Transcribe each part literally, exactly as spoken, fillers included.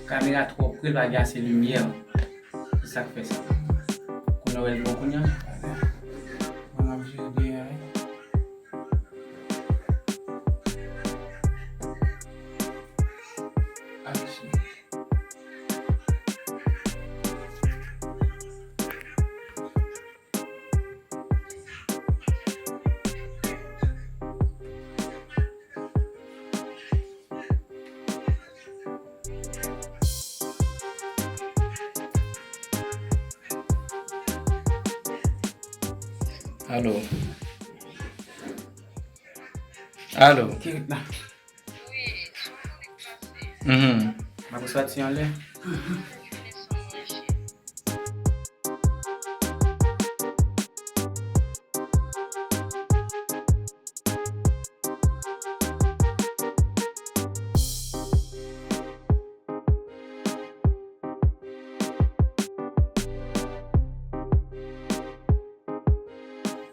Kamera twò pre, l pa gen ase limyè. Se sa k fè sa. Kounye a w wè l bon kounye a? Mwen ap jere dèyè a, wi. Aksyon. Alo. Alo. Ki rit la? Mhm. M ap soti anlè.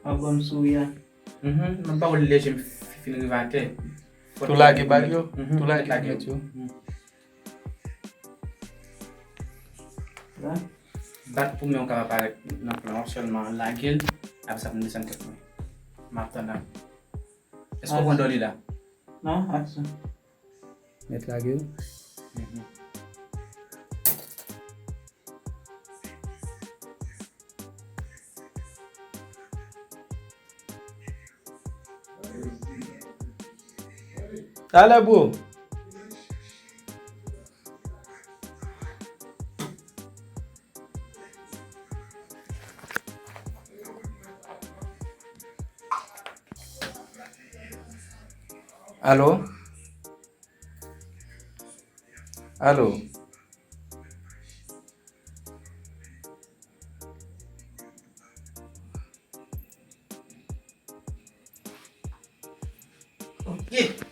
Album Souya. Mhm. M ap ba w lè je m fi- fin rive atè. Tou lage bag yo? Mhm. Tou lage ti mèt yo? Mhm. Bat pou men w ka pa parèt nan plan w, sèlman lage l, apre sa pou m desann tèt mwen. M ap tann la. Èske w pran dòli la? Non, aksyon. Mèt lage l. Mhm. Talè, bro. Alo? Alo? Ok.